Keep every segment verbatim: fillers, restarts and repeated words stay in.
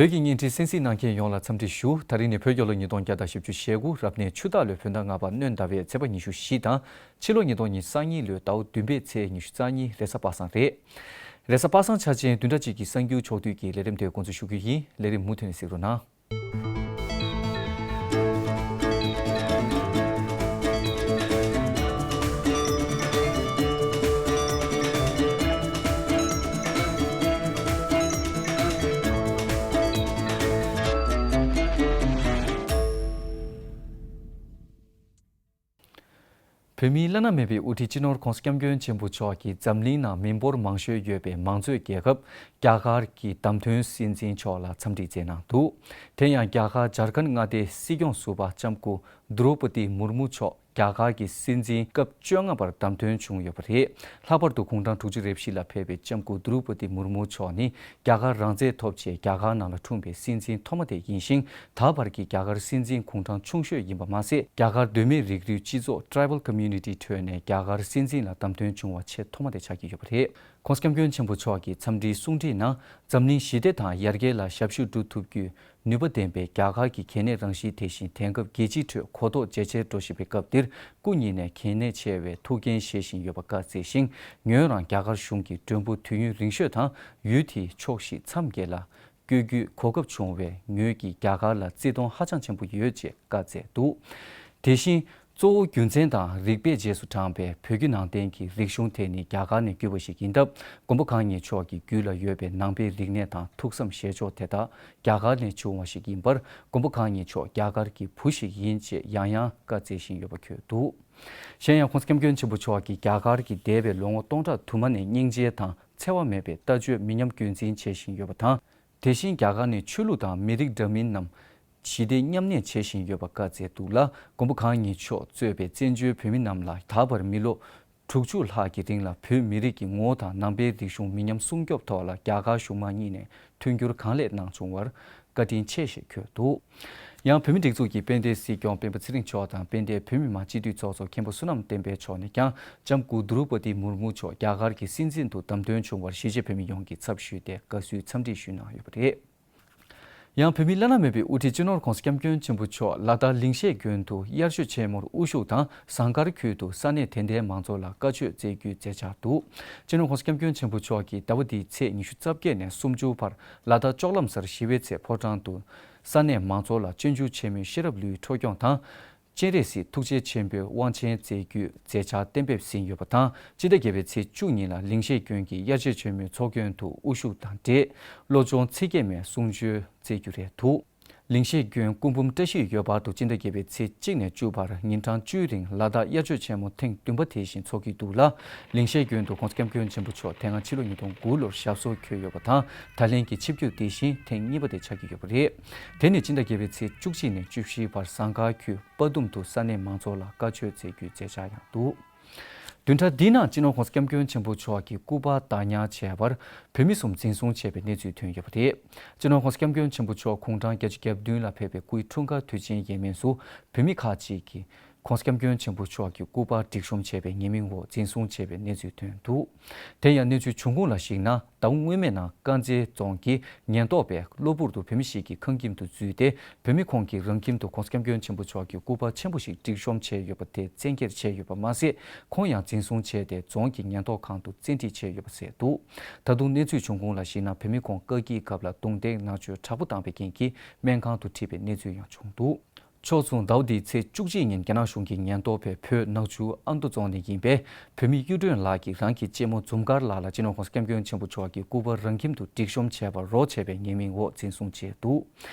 བོད་ཀྱི་བརྙན་འཕྲིན་གསན་གཟིགས་གནང་མཁན་ཡོངས་ལ་འཚམས་འདྲི་ཞུ། ད་རིང་ནི་བོད་རྒྱལ་ལོ་ཉིས་སྟོང་བརྒྱ་དང་བཞི་བཅུ་ཞེ་དགུ་རབ་གནས་ཆུ་སྟག་ལོའི་བོད་ཟླ་ལྔ་པ་སྣྲོན་ཟླ་བའི་ཚེས་པ་ཉི་ཤུ་བཞི་དང་། ཕྱི་ལོ་ཉིས་སྟོང་ཉི་ཤུ་རྩ་གཉིས་ལོའི་ཟླ་བ་བདུན་པའི་ཚེས་ཉི་ཤུ་རྩ་གཉིས་རེས་གཟའ་པ་སངས་རེད། རེས་གཟའ་པ་སངས་འཆར་ཅན་བདུན་ཕྲག་གཅིག་གི་གསར་འགྱུར་ཕྱོགས་བསྡུས་ཀྱི་ལས་རིམ་དེ་འགོ་འཛུགས་ཞུ་རྒྱུ་ཡིན། ལས་རིམ་མུ་མཐུད་ནས་གཟིགས་རོགས་གནང་། བོད་མིའི་བླ་ན་མེད་པའི་དབུ་ཁྲིད་སྤྱི་ནོར་༸གོང་ས་༸སྐྱབས་མགོན་ཆེན་པོ་མཆོག་གིས་འཛམ་གླིང་ནང་མི་འབོར་མང་ཤོས་ཡོད་པའི་མང་གཙོའི་རྒྱལ་ཁབ་རྒྱ་གར་གྱི་བདམས་ཐོན་སྲིད་འཛིན་མཆོག་ལ་འཚམས་འདྲི་མཛད་གནང་འདུག་དེ་ཡང་རྒྱ་གར་ཇར་ཁན་མངའ་སྡེའི་སྲིད་སྐྱོང་ཟུར་པ་ལྕམ་སྐུ་དྲུ་པ་ཏི་མུར་མུ་མཆོག་རྒྱ་གར་གྱི་སྲིད་འཛིན་སྐབས་བཅོ་ལྔ་པར་བདམས་ཐོན་བྱུང་ཡོད་པ་རེད། ལྷག་པར་དུ་དགུང་གྲངས་དྲུག་ཅུ་རེ་བཞི་ལ་ཕེབས་པའི་ལྕམ་སྐུ་དྲུ་པ་ཏི་མུར་མུ་མཆོག་ནི་རྒྱ་གར་རང་བཙན་ཐོབ་རྗེས་རྒྱ་གར་ནང་ལ་འཁྲུངས་པའི་སྲིད་འཛིན་ཐོག་མ་དེ་ཡིན་ཞིང་། ད་བར་གྱི་རྒྱ་གར་སྲིད་འཛིན་གུང་གྲངས་ཆུང་ཤོས་ཡིན་པ་མ་ཟད། རྒྱ་གར་གདོད་མའི་རིགས་རུས་སྤྱི་ཚོགས་Tribal Community ཁྲོད་ནས་རྒྱ་གར་སྲིད་འཛིན་ལ་བདམས་ཐོན་བྱུང་བ་ཆེས་ཐོག་མ་དེ་ཆགས་ཀྱི་ཡོད་པ་རེད། ༸གོང་ས་༸སྐྱབས་མགོན་ཆེན་པོ་མཆོག་གི་འཚམས་འདྲིའི་གསུང་འཕྲིན་ནང་། འཛམ་གླིང་ཞི་བདེ་དང་ཡར་རྒྱས་ལ་ཞབས་ཞུ་སྒྲུབ་ཐུབ་རྒྱུའི་ནུས་པ་ལྡན་པའི་རྒྱ་གར་གྱི་གལ་གནད་རང་བཞིན་དེ་བཞིན་དེང་སྐབས་རྒྱལ་སྤྱིའི་ཁྲོད་གོ་རྟོགས་ཇེ་ཆེར་འགྲོ་བཞིན་པའི་སྐབས་འདིར། སྐུ་ཉིད་ནས་གལ་གནད་ཆེ་བའི་ཐུགས་འགན་བཞེས་བཞིན་ཡོད་པ་བཀའ་སྩལ་ཞིང་། ངོས་རང་རྒྱ་གར་གཞུང་གི་མགྲོན་པོ་དུས་ཡུན་རིང་ཤོས་དང་། ཡུལ་དེའི་ཕྱོགས་བཞི་མཚམས་བརྒྱད་ལ་བསྐྱོད་རྒྱུའི་གོ་སྐབས་བྱུང་བས། ངོས་ཀྱིས་རྒྱ་གར་ལ་བརྩི་མཐོང་ཧ་ཅང་ཆེན་པོ་ཡོད་ཅེས་བཀའ་སྩལ་འདུག་དེ་བཞིན། གཙོ་བོ་རྒྱུ་མཚན་དང་རིག་པའི་རྗེས་སུ་འབྲངས་པའི་བོད་བརྒྱུད་ནང་བསྟན་གྱི་རིག་གཞུང་དེ་ནི་རྒྱ་གར་ནས་བརྒྱུད་པ་ཞིག་ཡིན་སྟབས། མགོན་པོ་གང་ཉིད་མཆོག་གི་རྒྱུད་ལ་ཡོད་པའི་ནང་པའི་རིག་གནས་དང་ཐུགས་བསམ་བཞེས་ཕྱོགས་དེ་དག་རྒྱ་གར་ནས་བྱུང་བ་ཞིག་ཡིན་པར། མགོན་པོ་གང་ཉིད་མཆོག་རྒྱ་གར་གྱི་བུ་ཞིག་ཡིན་ཅེས་ཡང་ཡང་བཀའ་སྩལ་བཞིན་ཡོད་པ་འཁོད་འདུག་གཞན་ཡང་༸གོང་ས་༸སྐྱབས་མགོན་ཆེན་པོ་མཆོག་གིས་རྒྱ་གར་གྱི་འདས་པའི་ལོ་ངོ་སྟོང་ཕྲག་དུ་མ་ནས་སྙིང་རྗེ་དང་འཚེ་བ་མེད་པའི་ལྟ་སྤྱོད་མི་ཉམས་རྒྱུན་འཛིན་བྱེད་བཞིན་ཡོད་པ་དང་། དེ་བཞིན་རྒྱ་གར་ནི་ཆོས་ལུགས་དང་མི་རིགས་འདྲ་མིན་རྣམས་ཞི་བདེ་མཉམ་གནས་བྱེད་བཞིན་ཡོད་པ་བཀའ་སྩལ་འདུག་ལ། མགོན་པོ་གང་ཉིད་མཆོག་གཙོས་པའི་བཙན་བྱོལ་བོད་མི་རྣམས་ལ་ད་བར་མི་ལོ་དྲུག་ཅུ་ལྷག་གི་རིང་ལ་བོད་མི་རིགས་ཀྱི་ངོ་བོ་དང་ནང་པའི་རིག་གཞུང་མི་ཉམས་སྲུང་སྐྱོབ་ཐོག་ལ་རྒྱ་གར་གཞུང་མང་གཉིས་ནས་མཐུན་འགྱུར་གང་ལེགས་གནང་བྱུང་བར་བཀའ་དྲིན་ཆེ་ཞེས་འཁོད་འདུག་ཡང་བོད་མིའི་སྒྲིག་འཛུགས་ཀྱི་དཔལ་ལྡན་སྲིད་སྐྱོང་སྤེན་པ་ཚེ་རིང་མཆོག་དང་དཔལ་ལྡན་བོད་མི་མང་སྤྱི་འཐུས་ཚོགས་གཙོ་མཁན་པོ་བསོད་ནམས་བསྟན་འཕེལ་མཆོག་ནས་ཀྱང་ལྕམ་སྐུ་དྲུ་པ་ཏི་མུར་མུ་མཆོག་རྒྱ་གར་གྱི་སྲིད་འཛིན་དུ་བདམས་ཐོན་བྱུང་བར་གཞིས་བྱེས་བོད་མི་ཡོངས་ཀྱི་ཚབ་ཞུས་ཏེ་དགའ་བསུའི་འཚམས་འདྲི་ཞུས་གནང་ཡོད་པ་རེད། ཡང་བོད་མིའི་བླ་ན་མེད་པའི་དབུ་ཁྲིད་སྤྱི་ནོར་༸གོང་ས་༸སྐྱབས་མགོན་ཆེན་པོ་མཆོག་ལ་དྭགས་ལིང་ཤེད་དགོན་དུ་དབྱར་ཆོས་ཆེན་མོར་དབུ་བཞུགས་དང་། ཟངས་དཀར་ཁུལ་དུ་ས་གནས་དད་ལྡན་མང་ཚོགས་ལ་བཀའ་ཆོས་སྩལ་རྒྱུའི་མཛད་འཆར་འདུག་སྤྱི་ནོར་༸གོང་ས་༸སྐྱབས་མགོན་ཆེན་པོ་མཆོག་གིས་ཟླ་བ་འདིའི་ཚེས་ཉི་ཤུ་རྩ་བརྒྱད་ནས་སུམ་ཅུ་བར་ལ་དྭགས་ལྕོག་ལམ་སར་ཞི་བའི་ཚེ་ཕོ་བྲང་དུ་ས་གནས་མང་ཚོགས་ལ་སྤྱོད་འཇུག་ཆེན་མོའི་ཤེས་རབ་ལུས་འཕྲོ་སྐྱོང་དང་། སྤྱན་རས་གཟིགས་ཐུགས་རྗེ་ཆེན་པོའི་དབང་ཆེན་སྩལ་རྒྱུའི་མཛད་འཆར་གཏན་འབེབས་ཟིན་ཡོད་པ་དང་། སྤྱི་ཟླ་བརྒྱད་པའི་ཚེས་བཅུ་ཉིན་ལ་ལིང་ཤེད་དགོན་གྱི་དབྱར་ཆོས་ཆེན་མོའི་ཚོགས་མགོན་དུ་དབུ་བཞུགས་དང་འབྲེལ། བློ་སྦྱོང་ཚིག་བརྒྱད་མའི་གསུང་ཆོས་སྩལ་རྒྱུ་རེད་འདུག་ལིང་ཤེད་དགོན་སྐུ་འབུམ་བཀྲ་ཤིས་འོད་འབར་དུ་སྤྱི་ཟླ་བརྒྱད་པའི་ཚེས་གཅིག་ནས་བཅུ་བར་ཉིན་གྲངས་བཅུའི་རིང་ལ་དྭགས་དབྱར་ཆོས་ཆེན་མོ་ཐེངས་བདུན་པ་དེ་བཞིན་འཚོགས་ཀྱི་འདུག་ལ། ལིང་ཤེད་དགོན་དུ་༸གོང་ས་༸སྐྱབས་མགོན་ཆེན་པོ་མཆོག་དེ་སྔ་ཕྱི་ལོ་ཉིས་སྟོང་དགུ་ལོར་ཞབས་སོར་འཁོད་ཡོད་པ་དང་། ད་ལན་གྱི་ཆིབས་བསྒྱུར་དེ་བཞིན་ཐེངས་གཉིས་པ་དེ་ཆགས་ཀྱི་ཡོད་པ་རེད། དེ་ནི་སྤྱི་ཟླ་བརྒྱད་པའི་ཚེས་བཅུ་གཅིག་ནས་བཅུ་བཞི་བར་ཟངས་དཀར་ཁུལ་དཔའ་གདུམ་དུ་ས་གནས་མང་ཚོགས་ལ་བཀའ་ཆོས་སྩལ་རྒྱུའི་མཛད་འཆར་ཡང་འདུག་བདུན་ཕྲག་འདིའི་ནང་སྤྱི་ནོར་༸གོང་ས་༸སྐྱབས་མགོན་ཆེན་པོ་མཆོག་གི་སྐུ་པར་བདག་ཉར་བྱས་པར་བོད་མི་གསུམ་འཛིན་བཟུང་བྱས་པའི་གནས་ཚུལ་ཐོན་ཡོད་པ་རེད། སྤྱི་ནོར་༸གོང་ས་༸སྐྱབས་མགོན་ཆེན་པོ་མཆོག་དགུང་གྲངས་བརྒྱད་ཅུ་གྱ་བདུན་ལ་ཕེབས་པའི་སྐུའི་འཁྲུངས་སྐར་དུས་ཆེན་ཡས་མས་སུ་བོད་མི་ཁག་ཅིག་གིས་༸གོང་ས་༸སྐྱབས་མགོན་ཆེན་པོ་མཆོག་གི་སྐུ་པར་སྒྲིག་གཤོམ་བྱས་པའི་ཉེས་མིང་འོག་འཛིན་བཟུང་བྱས་པའི་གནས་ཚུལ་ཐོན་འདུག་དེ་ཡང་གནས་ཚུལ་བྱུང་ཁུངས་ལ་གཞིགས་ན། ཟླ་བ་སྔོན་མའི་ནང་དཀར་མཛེས་རྫོང་གི་ཉེན་རྟོག་པས་གློ་བུར་དུ་བོད་མི་ཞིག་གི་ཁང་ཁྱིམ་དུ་འཛུལ་ཏེ། བོད་མི་ཁོང་གིས་རང་ཁྱིམ་དུ་༸གོང་ས་༸སྐྱབས་མགོན་ཆེན་པོ་མཆོག་གི་སྐུ་པར་ཆེན་པོ་ཞིག་སྒྲིག་གཤོམ་བྱས་ཡོད་པ་དེ་བཙན་འཁྱེར་བྱས་ཡོད་པ་མ་ཟད། ཁོང་ཡང་འཛིན་བཟུང་བྱས་ཏེ། རྫོང་གི་ཉེན་རྟོག་ཁང་དུ་བཙན་ཁྲིད་བྱས་ཡོད་པ་གསལ་འདུག་ད་དུང་གནས་ཚུལ་བྱུང་ཁུངས་ལ་གཞིགས་ན། བོད་མི་ཁོང་བཀག་སྐྱིལ་སྐབས་ལ་རྡུང་རྡེག་མནར་གཅོད་དྲག་པོ་བཏང་བའི་རྐྱེན་གྱིས་སྨན་ཁང་དུ་ཁྲིད་པའི་གནས་ཚུལ་ཡང་བྱུང་འདུག་ཕྱོགས་མཚུངས་ཟླ་བ་འདིའི་ཚེས་བཅུ་གཅིག་ཉིན་རྒྱ་ནག་གཞུང་གི་ཉེན་རྟོག་པས་བོད་ནག་ཆུ་ཨ་མདོ་རྫོང་ནས་ཡིན་པའི་བོད་མི་གཡུ་སྒྲོན་ལགས་ཀྱིས་རང་གི་གཅེན་མོ་འཛུམ་དཀར་ལགས་ལ་སྤྱི་ནོར་༸གོང་ས་༸སྐྱབས་མགོན་ཆེན་པོ་མཆོག་གི་སྐུ་པར་རང་ཁྱིམ་དུ་སྒྲིག་གཤོམ་བྱས་པར་རོགས་བྱས་པའི་ཉེས་མིང་འོག་འཛིན་བཟུང་བྱས་འདུག་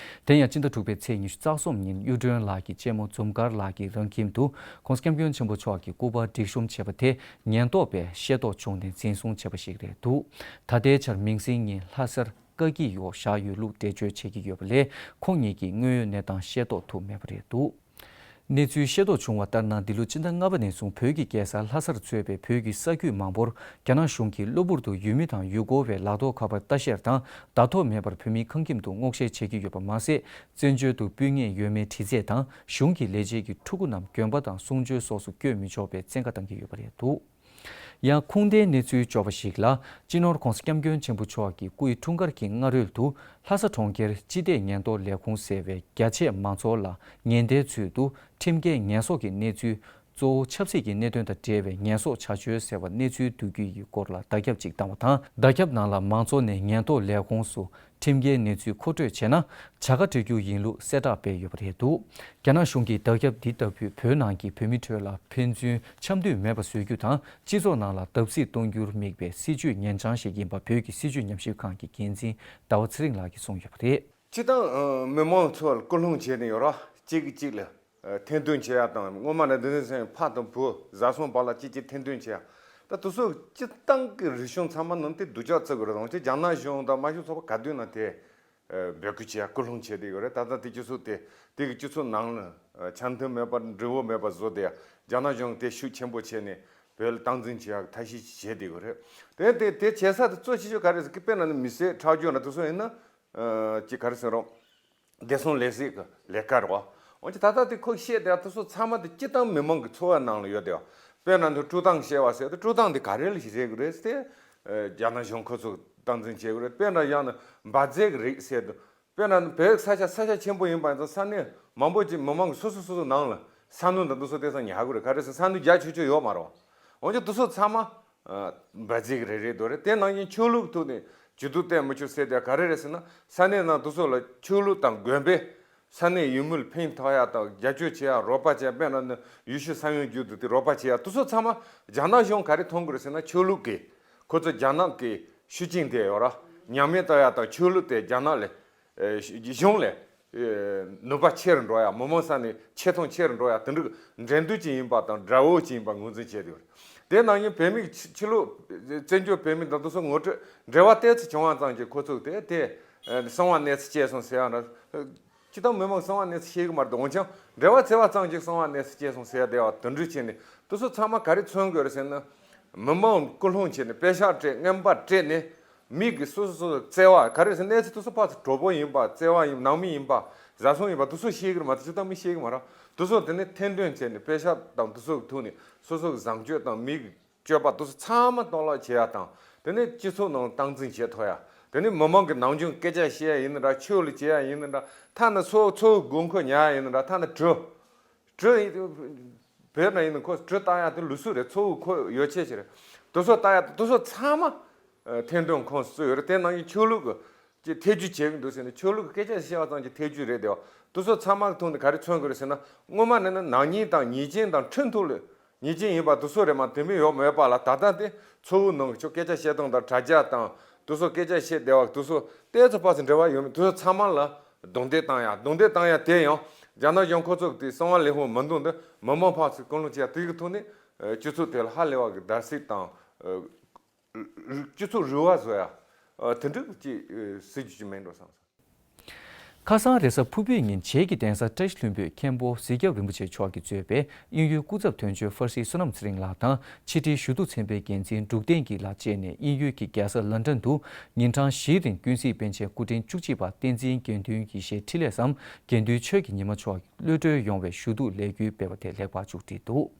དེ་ཡང་སྤྱི་ཟླ་དྲུག་པའི་ཚེས་ཉི་ཤུ་རྩ་གསུམ་ཉིན་གཡུ་སྒྲོན་ལགས་ཀྱི་གཅེན་མོ་འཛུམ་དཀར་ལགས་ཀྱིས་རང་ཁྱིམ་དུ་༸གོང་ས་༸སྐྱབས་མགོན་ཆེན་པོ་མཆོག་གི་སྐུ་པར་སྒྲིག་གཤོམ་བྱས་པ་དེ་ཉེན་རྟོག་པས་ཤེས་རྟོགས་བྱུང་ནས་འཛིན་བཟུང་བྱས་པ་ཞིག་རེད་འདུག་ད་ལྟའི་ཆར་མིང་སྲིང་གཉིས་ལྷ་སར་བཀག་སྐྱིལ་འོག་བཞག་ཡོད་ལུགས་འགྲེལ་བརྗོད་བྱེད་ཀྱི་ཡོད་པ་ལས། ཁོང་ཉིད་ཀྱིས་དངོས་ཡོད་གནས་སྟངས་ཤེས་རྟོགས་ཐུབ་མེད་པ་རེད་འདུག་གནས་ཚུལ་ཤེས་རྟོགས་བྱུང་བ་ལྟར་ན། འདི་ལོ་སྤྱི་ཟླ་ལྔ་པ་ནས་བཟུང་བོད་ཀྱི་རྒྱལ་ས་ལྷ་སར་གཙོས་པའི་བོད་ཀྱི་ས་ཁུལ་མང་པོར་རྒྱ་ནག་གཞུང་གིས་གློ་བུར་དུ་ཡུལ་མི་དང་ཡུལ་སྐོར་བའི་ལག་ཐོགས་ཁ་པར་ལྟ་བཤེར་དང་བརྡ་ཐོ་མེད་པར་བོད་མིའི་ཁང་ཁྱིམ་དུ་སྔོག་བཤེར་བྱེད་ཀྱི་ཡོད་པ་མ་ཟད། བཙན་བྱོལ་དུ་སྤུན་ཉེ་ཡོད་མེད་དྲི་རྩད་དང་གཞུང་གི་ལས་བྱེད་ཀྱི་ཕྲུ་གུ་རྣམས་དགོན་པ་དང་གསུང་ཆོས་སོགས་སུ་བསྐྱོད་མི་ཆོག་པའི་བཙན་བཀའ་བཏང་གི་ཡོད་པ་རེད་འདུག་ཡང་ཁུངས་ལྡན་གནས་ཚུལ་འབྱོར་བ་ཞིག་ལ། སྤྱི་ནོར་༸གོང་ས་༸སྐྱབས་མགོན་ཆེན་པོ་མཆོག་གི་སྐུའི་འཁྲུངས་སྐར་གྱི་སྔ་རོལ་དུ། ལྷ་ས་གྲོང་ཁྱེར་སྤྱི་བདེ་ཉེན་རྟོག་ལས་ཁུངས་ཟེར་བས་རྒྱ་ཆེའི་མང་ཚོགས་ལ་ཉེན་བརྡའི་ཚུལ་དུ་ཁྲིམས་འགལ་ངན་སོང་གི་གནས་ཚུལ། གཙོ་བོ་ཆབ་སྲིད་ཀྱི་གནད་དོན་དང་འབྲེལ་བའི་ཉེས་གསོག་བྱ་སྤྱོད་ཟེར་བ་གནས་ཚུལ་བསྡུ་རྒྱུ་ཡི་སྐོར་ལ་བརྡ་ཁྱབ་ཅིག་བཏང་བ་དང་། བརྡ་ཁྱབ་ནང་ལ་མང་ཚོགས་ནས་ཉེན་རྟོག་ལས་ཁུངས་སུ་ཁྲིམས་འགལ་གནས་ཚུལ་མཁོ་སྤྲོད་བྱས་ན་བྱ་དགའ་སྤྲད་རྒྱུ་ཡིན་ལུགས་གསལ་བསྒྲགས་སྤེལ་ཡོད་པ་རེད་འདུག་རྒྱ་ནག་གཞུང་གིས་བརྡ་ཁྱབ་འདི་ལྟ་བུས་བོད་ནང་གི་བོད་མི་ཁྲོད་ལ་ཕན་ཚུན་འཆམ་མཐུན་མེད་པ་བཟོ་རྒྱུ་དང་། སྤྱི་ཚོགས་ནང་ལ་བརྡབ་གསིག་གཏོང་རྒྱུར་དམིགས་པའི་སྲིད་བྱུས་ཉན་ཆང་ཞིག་ཡིན་པ་བོད་ཀྱི་སྲིད་བྱུས་ཉམས་ཞིབ་ཁང་གི་འགན་འཛིན་ཟླ་བ་ཚེ་རིང་ལགས་ཀྱིས་གསུངས་ཡོད་པ་རེད། སྤྱིར་བཏང་མི་མང་ཚོ་ལ་སྐུལ་སློང་བྱས་ནས་ཡོད་ར། གཅིག་གིས་གཅིག་ལ་ཐེར་འདོན་བྱེད་ཡ་དང་། སྔོན་མ་ནས་འདི་འདྲ་ཟེར་ཕ་དང་བུ་བཟའ་ཚང་བར་ལ་གཅིག་གཅིག་ཐེར་འདོན་བྱེད་ཡ། ད་དེ་ཚོ་སྤྱིར་བཏང་གི་རིག་གཞུང་ཚང་མ་ནང་དེ་སྡུག་ཅག་བརྩི་དགོས་རེད། དང་གཅིག་རྒྱ་ནག་གཞུང་དང་དམར་ཤོག་ཚོགས་པ་ག་དུས་ན་དེ་འབོད་སྐུལ་བྱེད་ཡ་སྐུལ་སློང་བྱེད་བསྡད་ཡོད་རེད། ད་ལྟ་དེ་སྤྱི་ཚོགས་དེ་དེ་གི་སྤྱི་ཚོགས་ནང་ལ་འཆམ་མཐུན་མེད་པ་འབྲས་བུ་མེད་པ་བཟོ་བསྡད་ཡ། རྒྱ་ནག་གཞུང་དེ་ཤུགས་ཆེན་པོ་བྱས་ནས་བོད་ལ་སྟངས་འཛིན་བྱེད་ཡ་ཐབས་ཤེས་བྱེད་བསྡད་ཡོད་རེད། དེ་དེ་དེ་བྱེད་ས་དེ་གཙོ་ཆེ་ཤོས་ག་རེ་ཟེར་གི་དཔེར་ན་ནི་མི་སེར་ཁྲག་སྦྱོར་ན་དེ་ཚོ་ཡིན་ན། ཅིག་ག་རེ་ཟེར་རོགས། བདེ་སྲུང་ལས་སྲིད་ཀྱི་ལས་ཀ་རེད་བ། འོན་ཀྱང་ད་ལྟ་དེ་ཁོ་བཤད་དེ་དེ་ཚོ་ཚང་མ་དེ་སྤྱིར་བཏང་མི་མང་གི་འཚོ་བ་ནང་ལ་ཡོད་དེ་བ། དཔེར་ན་དེ་སྤྲོ་ཐང་བཤད་པ་ཟེར་དེ་སྤྲོ་ཐང་དེ་ག་རེ་ལ་ཞིག་རེད་གི་རེད་ཟེར་ཏེ། རྒྱ་ནག་གཞུང་ཁོ་ཚོ་སྟངས་འཛིན་བྱེད་གི་རེད། དཔེར་ན་ཡང་ན་འབར་རྫས་ཀྱི་རིགས་ཟེར་དུས། དཔེར་ན་བོད་ས་ཆ་ས་ཆ་ཆེན་པོ་ཡིན་པ་ཡིན་ཙང་ས་གནས་མང་པོ་ཅིག་མི་མང་གི་སོ་སོ་སོ་སོ་ནང་ལ་ས་སྣུམ་དང་དེ་ཚོ་དེང་སང་ཉར་གི་རེད། ག་རེ་ཟེར་ས་སྣུམ་རྒྱག་ཆོག་ཆོག་ཡོད་མ་རེད་བ། འོན་ཀྱང་དེ་ཚོ་ཚང་མ། འབར་རྫས་ཀྱི་རིགས་རེད་འདུག་རེད། དེ་ནང་བཞིན་ཆོས་ལུགས་ཐོག་ནས་ཇུས་གཏོགས་བསྟན་མི་ཆོག་ཟེར་དེ་ག་རེ་རེད་ཟེར་ན། ས་གནས་ནང་དེ་ཚོ་ལ་ཆོས་ལུགས་དང་དགོན་པས་ས་གནས་ཡུལ་མི་ལ་ཕན་ཐོགས་ཡ་དང་རྒྱབ་སྐྱོར་བྱེད་ཡ་རོགས་པ་བྱེད་ཡ། དཔེར་ན་ནི་ཡེ་ཤུ་ས་ཡོམ་བརྒྱུད་དུ་དེ་རོགས་པ་བྱེད་ཡ་དེ་ཚོ་ཚང་མ་རྒྱ་ནག་གཞུང་ག་རེ་མཐོང་གི་རེད་ཟེར་ན། ཆོས་ལུགས་ཀྱི་ཁོ་ཚོ་རྒྱ་ནག་གི་ཤུགས་རྐྱེན་དེ་ཡོད་ར། ཉམས་ཉེས་བཏང་ཡ་དང་ཆོས་ལུགས་དེ་རྒྱ་ནག་ལ། གཞུང་ལས། ནུས་པ་ཆེ་རུ་འགྲོ་ཡ། མི་མང་ས་ནས་ཆེ་མཐོང་ཆེ་རུ་འགྲོ་ཡ་དེ་འདྲ་འགྲན་བསྡུར་ཅིག་ཡིན་པ་དང་དགྲ་བོ་ཅིག་ཡིན་པ་ངོས་འཛིན་བྱས་ཡོད་རེད། དེ་ནང་བཞིན་བོད་མི་ཕྱི་ཕྱི་ལོགས་བཙན་བྱོལ་བོད་མི་དང་དེ་ཚོ་ངོ་སྤྲོད་འབྲེལ་བ་ཏོག་ཙམ་བྱུང་བ་ཙམ་གྱིས་ཁོ་ཚོས་དེ་དེ་གསང་བ་གནས་ཚུལ་བྱས་སོང་ཟེར་ཡ་འདྲ། སྤྱིར་བཏང་མི་མང་གསང་བ་གནས་ཚུལ་ཤེས་ཀྱི་མ་རེད། འོན་ཀྱང་འབྲེལ་བ་བྱས་པ་ཙམ་གྱིས་གསང་བ་གནས་ཚུལ་བྱས་སོང་ཟེར་ཡ་དེ་བ་དེ་འདྲ་བྱས་ནས་དེ་ཚོ་ཚང་མ་ག་རེ་མཚོན་དགོས་རེད་ཟེར་ན། མི་མང་སྐུལ་སློང་བྱས་ནས་པེ་ཤག་སྤྲད། རྔན་པ་སྤྲད་ནས། མི་གི་སོ་སོ་སོ་སོ་བརྩེ་བ་ག་རེ་ཟེར། གནས་ཚུལ་དེ་ཚོ་ཕར་ཚུར་གྲོགས་པོ་ཡིན་པ་བརྩེ་བ་ཡིན་ནང་མི་ཡིན་པ་བཟའ་ཚང་ཡིན་པ་དེ་ཚོ་ཤེས་ཀྱི་རེད་མ་གཏོགས་སྤྱིར་བཏང་མི་ཤེས་ཀྱི་མ་རེད། དེ་ཚོ་དེ་ནས་ཐེར་འདོན་བྱས་ནས་པེ་ཤག་དང་དེ་ཚོ་གི་ཐོག་ནས་སོ་སོ་གི་བཟང་སྤྱོད་དང་མི་གི་སྤྱོད་པ་དེ་ཚོ་ཚང་མ་གཏོར་བརླག་བྱེད་ཡ་དང་། དེ་ནས་སྤྱི་ཚོགས་ནང་སྟངས་འཛིན་བྱེད་ཐུབ་ཡ། དེ་ནས་མི་མང་གི་ནམ་རྒྱུན་སྐད་ཆ་བཤད་ཡ་ཡིན་ན་འདྲ། ཆོས་ལ་བྱེད་ཡ་ཡིན་ན་འདྲ། ཐ་ན་འཚོ་འཚོ་བའི་དགོས་མཁོ་ཉར་ཡ་ཡིན་ན་འདྲ། ཐ་ན་གྲུ། གྲུ། བོད་ནང་ཡིན་ན་ཁོ་གྲུ་བཏགས་ཡ་དེ་ལུགས་སྲོལ་རེད། འཚོ་བའི་ཁོ་ཡོ་བྱད་ཅིག་རེད། དེ་ཚོ་བཏགས་ཡ་དེ་ཚོ་ཚང་མ་ཐེར་འདོན་ཁོངས་སུ་ཚུད་ཡོད་རེད། དེ་ནང་བཞིན་ཆོས་ལུགས་ཀྱི་ཐེ་ཇུས་བྱེད་ཀྱི་འདུག་ཟེར་ནས། ཆོས་ལུགས་ཀྱི་སྐད་ཆ་བཤད་པ་ཙམ་གྱི་ཐེ་ཇུས་རེད་དེ། དེ་ཚོ་ཚང་མ་གི་ཐོག་ནས་ག་རེ་མཚོན་གྱི་རེད་ཟེར་ན། སྔོན་མ་ནས་ན་ནག་ཉེས་དང་ཉེས་ཅན་དང་ཁྲིམས་ཐོག་ལ་ཉེས་ཅན་ཡིན་པ་དེ་ཚོ་རེད་མ། དེ་མིན་ཡོད་མེད་པ་ལ། ད་ལྟ་དེ་འཚོ་བའི་ནང་གི་ཆོ་སྐད་ཆ་བཤད་སྟངས་དང་དྲ་རྒྱ་དང་དེ་ཚོ་སྐད་ཆ་བཤད་བསྡད་པ་དེ་ཚོ་ཏོག་ཙམ་ཕར་ཚུར་འབྲེལ་བ་ཡོད་མེད་དེ་ཚོ་ཚང་མ་ལ་རྡུང་རྡེག་བཏང་ཡ། རྡུང་རྡེག་བཏང་ཡ་དེ་ཡང་རྒྱ་ནག་གཞུང་ཁོ་ཚོ་གི་དེ་གསང་བ་ལས་ཁུངས་མི་འདུག་འདི་མི་མང་ཕར་ཚུར་སྐུལ་སློང་བྱེད་ཡ་དེ་གི་ཐོག་ནས་སྤྱི་ཚོགས་དེ་ལ་ཧ་ལས་པ་གི་བརྡབ་གསིག་དང་། སྤྱི་ཚོགས་རུལ་བ་བཟོ་ཡ། དེ་འདྲ་ཅིག་སྲིད་ཇུས་ཅིག་མེད་འགྲོ་བསམ་སོང་། ཁ་སང་རེས་གཟའ་ཕུར་བུའི་ཉིན་བྱེས་ཀྱི་གདན་ས་བཀྲ་ཤིས་ལྷུན་པོའི་མཁན་པོ་གཟིགས་སྐྱབས་རིན་པོ་ཆེ་མཆོག་གིས་གཙོས་པའི་དབྱིན་ཡུལ་སྐུ་ཚབ་དོན་གཅོད་ཧྥར་སི་བསོད་ནམས་ཚེ་རིང་ལགས་དང་ཕྱི་དྲིལ་ཞུ་གཏུག་ཚན་པའི་འགན་འཛིན་འབྲུག་བསྟན་སྐྱིད་ལགས་བཅས་ནས་དབྱིན་ཡུལ་གྱི་རྒྱལ་ས་ལན་ཀྲན་དུ་ཉིན་གྲངས་བཞིའི་རིང་ཀུན་གཟིགས་པཎ་ཆེན་སྐུ་ཕྲེང་བཅུ་གཅིག་པ་བསྟན་འཛིན་དགེ་འདུན་ཡེ་ཤེས་འཕྲིན་ལས་སམ་དགེ་འདུན་ཆོས་ཀྱི་ཉི་མ་མཆོག་གློད་གྲོལ་ཡོང་བའི་ཞུ་གཏུག་ལས་འགུལ་སྤེལ་བ་དེ་ལེགས་པར་མཇུག་སྒྲིལ་འདུག་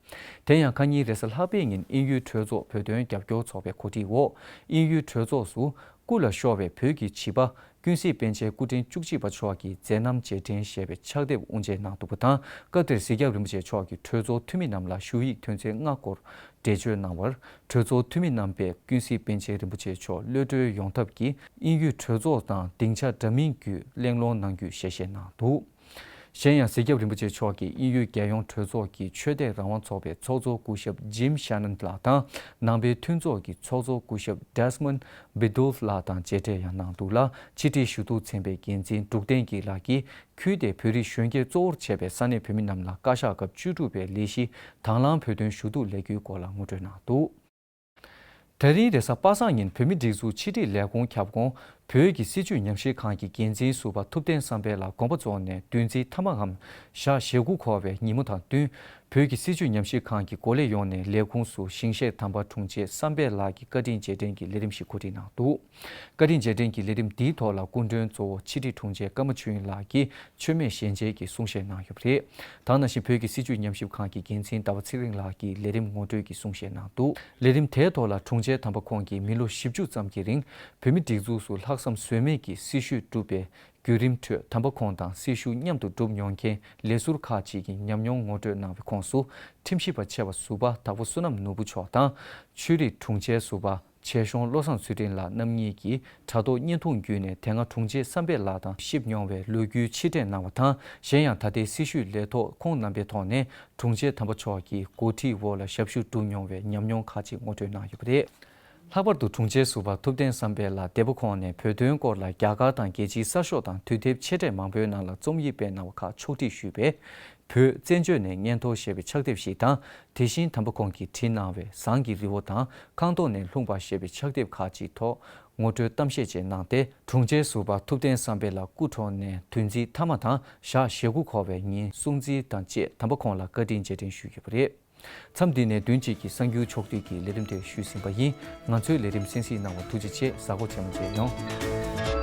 དེ་ཡང་ཁ་ཉིན་རེས་གཟའ་ལྷག་པའི་ཉིན་དབྱིན་ཡུལ་གྲོས་ཚོགས་བོད་དོན་རྒྱབ་སྐྱོར་ཚོགས་པའི་གོ་སྒྲིག་འོག་དབྱིན་ཡུལ་གྲོས་ཚོགས་སུ་སྐུ་ལ་ཤོར་བའི་བོད་ཀྱི་བྱིས་པ་ཀུན་གཟིགས་པཎ་ཆེན་སྐུ་ཕྲེང་བཅུ་གཅིག་པ་མཆོག་གི་མཛད་རྣམ་རྗེས་དྲན་ཞེས་པའི་ཕྱག་དེབ་དབུ་འབྱེད་གནང་འདུག་པ་དང་། སྐབས་དེར་གཟིགས་སྐྱབས་རིན་པོ་ཆེ་མཆོག་གིས་གྲོས་ཚོགས་འཐུས་མི་རྣམས་ལ་ཞུ་ཡིག་དོན་ཚན་ལྔ་སྐོར་འགྲེལ་བརྗོད་གནང་བར། གྲོས་ཚོགས་འཐུས་མི་རྣམ་པས་ཀུན་གཟིགས་པཎ་ཆེན་རིན་པོ་ཆེ་མཆོག་གློད་གྲོལ་ཡོང་ཐབས་ཀྱི་དབྱིན་ཡུལ་གྲོས་ཚོགས་དང་སྡིངས་ཆ་འདྲ་མིན་བརྒྱུད་གླེང་སློང་གནང་རྒྱུའི་ཞལ་བཞེས་གནང་འདུག་གཞན་ཡང་། གཟིགས་སྐྱབས་རིན་པོ་ཆེ་མཆོག་གིས་དབྱིན་ཡུལ་རྒྱལ་ཡོངས་གྲོས་ཚོགས་ཀྱི་ཆོས་དད་རང་དབང་ཚོགས་པའི་ཚོགས་གཙོ་སྐུ་ཞབས་ཇིམ་ཤ་ནན་ལགས་དང་། ནང་པའི་མཐུན་ཚོགས་ཀྱི་ཚོགས་གཙོ་སྐུ་ཞབས་ཌེ་སི་མོན་བི་དོལ་ལགས་དང་མཇལ་འཕྲད་ཡང་གནང་འདུག་ལ། ཕྱི་དྲིལ་ཞུ་གཏུག་ཚན་པའི་འགན་འཛིན་འབྲུག་བསྟན་སྐྱིད་ལགས་ཀྱིས་ཁུལ་དེའི་བོད་རིགས་གཞོན་སྐྱེས་གཙོ་བོར་བྱས་པའི་ས་གནས་བོད་མི་རྣམས་ལ་བཀའ་ཤག་སྐབས་བཅུ་དྲུག་པའི་ལས་གཞི་དང་བླངས་བོད་དོན་ཞུ་གཏུག་ལས་འགུལ་སྐོར་ལ་ངོ་སྤྲོད་གནང་འདུག་དེ་རིང་རེས་གཟའ་པ་སངས་ཉིན་བོད་མིའི་སྒྲིག་འཛུགས་ཕྱི་དྲིལ་ལས་ཁུངས་ཁྱབ་ཁོངས་ བོད་ཀྱི་སྲིད་བྱུས་ཉམས་ཞིབ་ཁང་གི་འགན་འཛིན་ཟུར་པ་ཐུབ་བསྟན་བསམ་འཕེལ་ལགས་དགོངས་པ་རྫོགས་ནས་བདུན་ཚིགས་མཐའ་མའམ་ཞག་ཞེ་དགུ་འཁོར་བའི་ཉིན་མོ་དང་བསྟུན། བོད་ཀྱི་སྲིད་བྱུས་ཉམས་ཞིབ་ཁང་གི་འགོ་ལས་ཡོངས་ནས་ལས་ཁུངས་སུ་ཞིང་གཤེགས་དམ་པ་དྲུང་ཆེ་བསམ་འཕེལ་ལགས་ཀྱི་བཀའ་དྲིན་རྗེས་དྲན་གྱི་ལས་རིམ་ཞིག་གོ་སྒྲིག་གནང་འདུག་བཀའ་དྲིན་རྗེས་དྲན་གྱི་ལས་རིམ་འདིའི་ཐོག་ལ་སྐུ་མགྲོན་གཙོ་བོ་ཕྱི་དྲིལ་དྲུང་ཆེ་ཀརྨ་ཆོས་དབྱིངས་ལགས་ཀྱིས་མཆོད་མེ་ཞལ་མཇལ་གྱི་གསུང་བཤད་གནང་ཡོད་པ་རེད། ད་ག་ནང་བཞིན་བོད་ཀྱི་སྲིད་བྱུས་ཉམས་ཞིབ་ཁང་གི་འགན་འཛིན་ཟླ་བ་ཚེ་རིང་ལགས་ཀྱིས་ལས་རིམ་ངོ་སྤྲོད་ཀྱི་གསུང་བཤད་གནང་འདུག་ལས་རིམ་དེའི་ཐོག་ལ་དྲུང་ཆེ་དམ་པ་ཁོང་གིས་མི་ལོ་བཞི་བཅུ་ཙམ་གྱི་རིང་བོད་མིའི་སྒྲིག་འཛུགས་སུ་ལྷག་བསམ་ཟོལ་མེད་ཀྱིས་སྲི་ཞུ་བསྒྲུབས་པའི་བརྒྱུད་རིམ་ཁྲོད་དམ་པ་ཁོང་དང་སྲི་ཞུ་མཉམ་དུ་བསྒྲུབས་མྱོང་མཁན་ལས་ཟུར་ཁག་ཅིག་གི་ཉམས་མྱོང་ངོ་སྤྲོད་གནང་བའི་ཁོངས་སུ་ཁྲིམས་ཞིབ་པ་ཆེ་བ་ཟུར་པ་དྭགས་པོ་བསོད་ནམས་ནོར་བུ་མཆོག་དང་ཆོས་རིག་དྲུང་ཆེ་ཟུར་པ་ཆེ་གཞོང་བློ་བཟང་ཚུལ་ཁྲིམས་ལགས་རྣམ་གཉིས་ཀྱིས་དྲ་ཐོག་བརྙན་ཐུང་བརྒྱུད་ནས་དེ་སྔ་དྲུང་ཆེ་བསམ་འཕེལ་ལགས་དང་བཞུགས་མྱོང་བའི་ལོ་རྒྱུས་ཕྱིར་དྲན་གནང་བ་དང་། གཞན་ཡང་ད་ལྟའི་སྲི་ཞུའི་ལས་ཐོག་ཁོང་རྣམ་པའི་ཐོག་ནས་དྲུང་ཆེ་དམ་པ་མཆོག་གི་འགོ་ཁྲིད་འོག་ལ་ཞབས་ཞུ་བསྒྲུབས་མྱོང་བའི་ཉམས་མྱོང་ཁག་ཅིག་ངོ་སྤྲོད་གནང་ཡོད་པ་རེད། ལྷག་པར་དུ་དྲུང་ཆེ་ཟུར་པ་ཐུབ་བསྟན་བསམ་འཕེལ་ལགས་འདས་པོ་ཁོང་ནས་བོད་དོན་སྐོར་ལ་རྒྱ་གར་དང་རྒྱལ་སྤྱིའི་གསར་ཤོག་དང་དུས་དེབ་ཆེ་གྲས་མང་པོའི་ནང་ལ་རྩོམ་ཡིག་སྤེལ་གནང་བ་ཁག་ཕྱོགས་སྒྲིག་ཞུས་པའི་བོད་བཙན་བྱོལ་ནས་མངོན་མཐོ་ཞེས་པའི་ཕྱག་དེབ་ཞིག་དང་། དེ་བཞིན་དམ་པ་ཁོང་གིས་བྲིས་གནང་བའི་ཟངས་ཀྱི་རི་བོ་དང་ཁང་ཐོག་ནས་ལྷུང་པ་ཞེས་པའི་ཕྱག་དེབ་ཁག་ཅིག་ཐོག་ངོ་སྤྲོད་གཏམ་བཤད་བཅས་གནང་སྟེ། དྲུང་ཆེ་ཟུར་པ་ཐུབ་བསྟན་བསམ་འཕེལ་ལགས་སྐུ་འཁྲུངས་ནས་བདུན་ཚིགས་མཐའ་མ་དང་ཞག་ཞེ་དགུ་འཁོར་བའི་ཉིན་སྲུང་བརྩི་དང་བཅས་དམ་པ་ཁོང་ལ་བཀའ་དྲིན་རྗེས་དྲན་ཞུས་ཡོད་པ་རེད། མཚམས་འདི་ནས་བདུན་གཅིག་གི་གསར་འགྱུར་ཕྱོགས་བསྡུས་ཀྱི་ལས་རིམ་དེ་ཞུས་ཟིན་པ་ཡིན། ང་ཚོའི་ལས་རིམ་གསན་གཟིགས་གནང་བར་ཐུགས་རྗེ་ཆེ། གཟའ་འཁོར་ཆེན་མོ་མཇལ་ཡོང་།